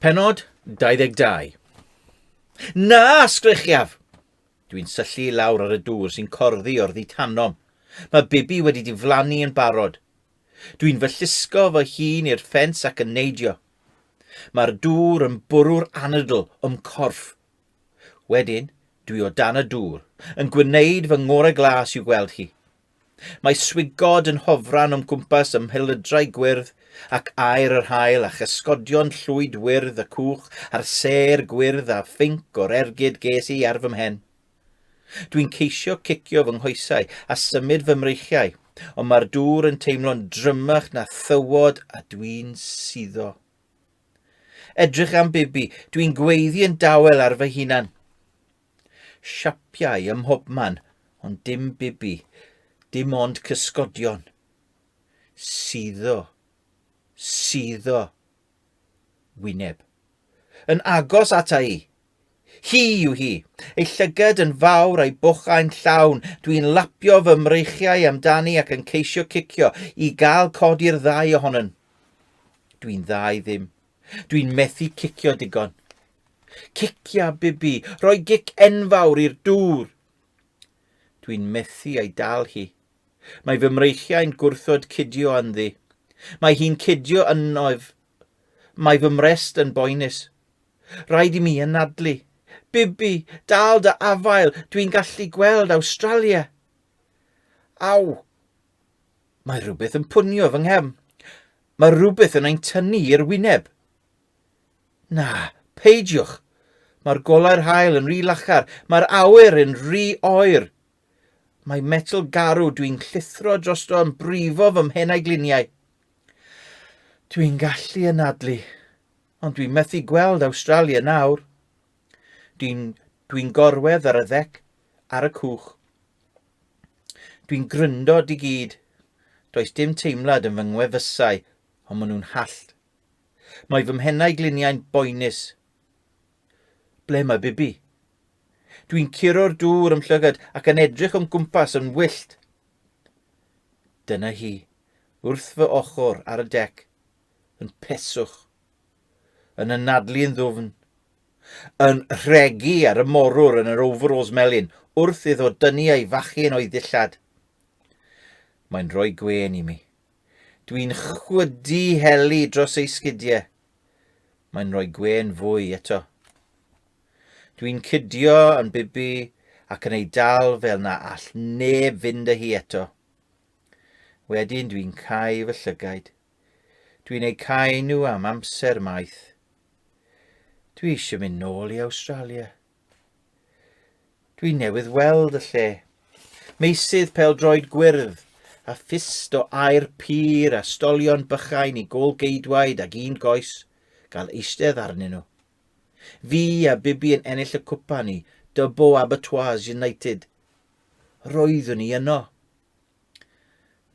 Pennod 22. Na, sgrechiaf! Dwi'n syllu i lawr ar y dŵr sy'n corddi o'r ddi-tanom. Mae Bibi wedi diflannu yn barod. Dwi'n fy llusgo fy hun i'r ffens ac yn neidio. Mae'r dŵr yn bwrw'r anadl o'm corff. Wedyn, dwi o dan y dŵr, yn gwneud fy ngorau glas i'w gweld hi. Mae swigod yn hofran o'm cwmpas ym mhelydrau gwyrdd ac aer yr haul a chysgodion llwyd wyrdd y cwch a'r sêr gwyrdd a phinc o'r ergyd ges i ar fy mhen. Dwi'n ceisio cicio fy nghoesau a symud fy mreichiau, ond mae'r dŵr yn teimlo'n drymach na thywod a dwi'n suddo. Edrych am Bibi, dwi'n gweiddi yn dawel ar fy hunan. Siapiau ym mhobman, ond dim Bibi, dim ond cysgodion. Suddo. Suddo. Wyneb. Yn agos ata i. Hi yw hi. Ei llygad yn fawr a'i bochau'n llawn. Dwi'n lapio fy mreichiau amdani ac yn ceisio cicio i gael codi'r ddau ohonyn. Dwi'n dda i ddim. Dwi'n methu cicio digon. Cicia, Bibi, rhoi gic enfawr i'r dŵr. Dwi'n methu ei dal hi. Mae fy mreichiau'n gwrthod cydio ynddi. Mae hi'n cydio ynof. Mae fy mrest yn boenus. Rhaid i mi anadlu. Bibi, dal dy afael, dwi'n gallu gweld Awstralia. Aw! Mae rhywbeth yn pwnio fy nghefn. Mae rhywbeth yn ein tynnu i'r wyneb. Na, peidiwch! Mae'r golau'r haul yn rhy lachar, mae'r awyr yn rhy oer. Mae metel garw dwi'n llithro drosto yn brifo fy mhennau gliniau. Dwi'n gallu anadlu, ond dwi'n methu gweld Awstralia nawr. Dwi'n dwi gorwedd ar y ddec ar y cwch. Dwi'n gryndod i gyd. Does dim teimlad yn fy ngwefusau, ond maen nhw'n hallt. Mae fy mhennau gliniau'n boenus. Ble mae Bibi? Dwi'n curo'r dŵr ym llygad ac yn edrych o'm gwmpas yn wyllt. Dyna hi, wrth fy ochr ar y dec, yn peswch, yn anadlu yn ddwfn, yn rhegi ar y morwr yn yr overalls melyn wrth iddo dynnu ei fachyn o'i ddillad. Mae'n rhoi gwên i mi. Dwi'n chwydu heli dros ei sgidiau. Mae'n rhoi gwên fwy eto. Dwi'n cydio yn Bibi ac yn ei dal fel na all neb fynd â hi eto. Wedyn dwi'n cau fy llygaid. Dwi'n eu cau nhw am amser maith. Dwi eisiau mynd nôl i Awstralia. Dwi newydd weld y lle. Meysydd pêl-droed gwyrdd, a ffist o aer pur a stolion bychain i gôl-geidwaid ag un goes gael eistedd arnyn nhw. Fi a Bibi yn ennill y cwpan i Dubbo Abattoirs United. Roeddwn i yno.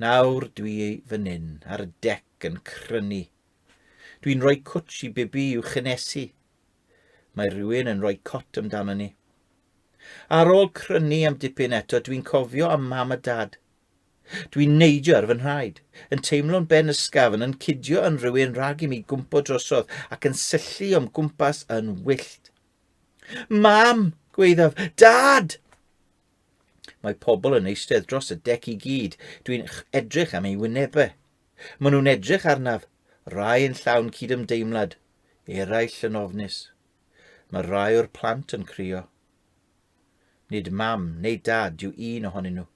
Nawr dwi fan hyn ar y dec yn crynu. Dwi'n rhoi cwtsh i Bibi i'w chynnesu. Mae rhywun yn rhoi cot amdano ni. Ar ôl crynu am dipyn eto, dwi'n cofio am mam a dad. Dwi'n neidio ar fy nhraed, yn teimlo'n ben ysgafn, yn cydio yn rhywun rhag i mi gwmpo drosodd ac yn syllu o'm gwmpas yn wyllt. Mam! gwaeddaf. Dad! Mae pobl yn eistedd dros y dec i gyd. Dwi'n edrych am eu wynebau. Maen nhw'n edrych arnaf, rai yn llawn cydymdeimlad, eraill yn ofnus. Mae rai o'r plant yn crio. Nid mam neu dad yw un ohonyn nhw.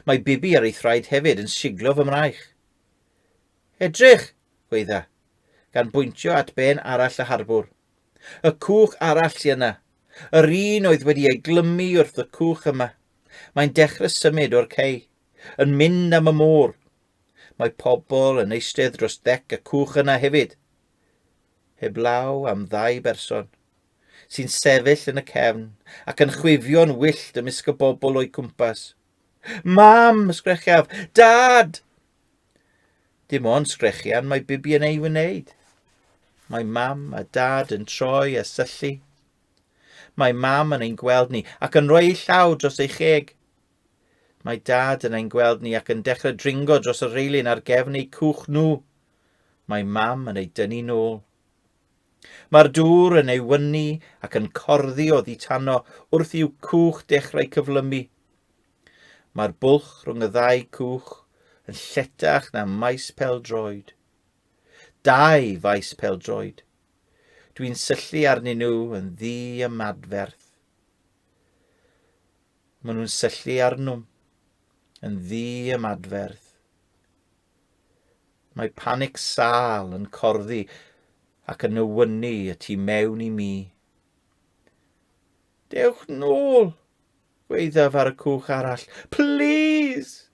Mae Bibi ar ei thraed hefyd yn siglo fy mraich. Edrych, gweidda, gan bwyntio at ben arall y harbwr. Y cwch arall sy yna. Yr un oedd wedi ei glymu wrth y cwch yma. Mae'n dechrau symud o'r cei. Yn mynd am y môr. Mae pobl yn eistedd dros ddec y cwch yna hefyd. Heblaw am ddau berson, sy'n sefyll yn y cefn ac yn chwifio'n wyllt ymysg y bobl o'u cwmpas. Mam! sgrechiaf. Dad! Dim ond sgrechian mae Bibi yn ei wneud. Mae mam a dad yn troi a syllu. Mae mam yn ein gweld ni ac yn rhoi ei llaw dros ei cheg. Mae dad yn ein gweld ni ac yn dechrau dringo dros y reilin ar gefn eu cwch nhw. Mae mam yn ei dynnu nôl. Mae'r dŵr yn ei wynnu ac yn corddi oddi tano wrth i'w cwch dechrau cyflymu. Mae'r bwlch rhwng y ddau cwch yn lletach na maes pêl-droed. Dau faes pêl-droed. Dwi'n syllu arnyn nhw yn ddi-ymadferth. Maen nhw'n syllu arnwm yn ddi-ymadferth. Mae panic sâl yn corddi ac yn nywynu y tu mewn i mi. Dewch nôl, gwaeddaf ar y cwch arall. Please!